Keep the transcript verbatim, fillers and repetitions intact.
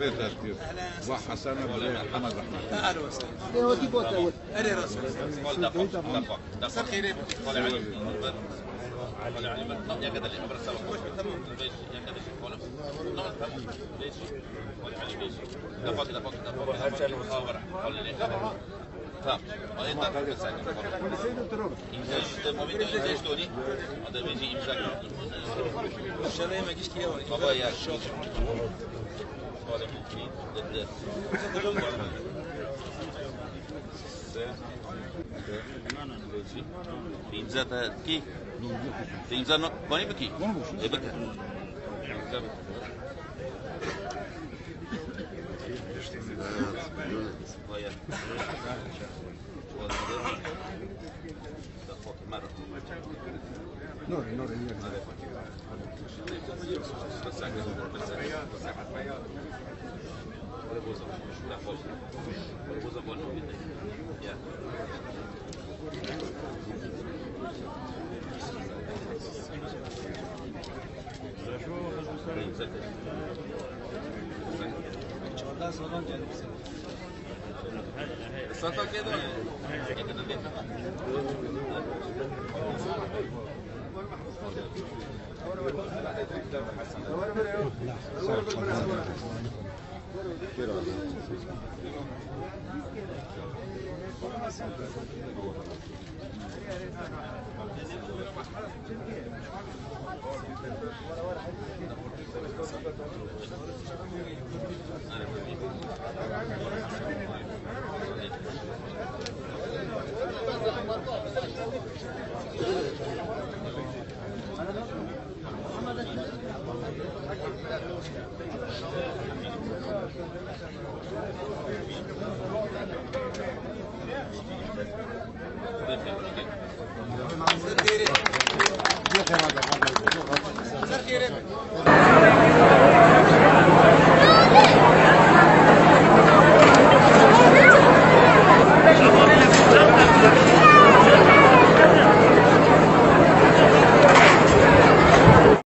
Bê tertîb. Va Hesen Abdullah Hemed Rahmet. Lê wekî bot e. Erê rast. Kol da bak, da bak. Ser xêrê bikî. Kol Ali. Kol Ali. Ya kadar. Tamam. Beş, ya kadar. Kol. Tamam, tamam. Beş. Kol Ali beş. Da bak, da bak, da bak. Her çarşamba. Kol Ali. Tamam. Ay, tamam. Sen. İmza işte, Mehmet, imza işte onu. Hadi, bence imza. Şöyle yemek işte ya. Baba ya. Te îmza te kî? Te îmza no-, konî bikî? Ê bike. Îmza bike. Vay ya. Nuri, Nuri, Nuri.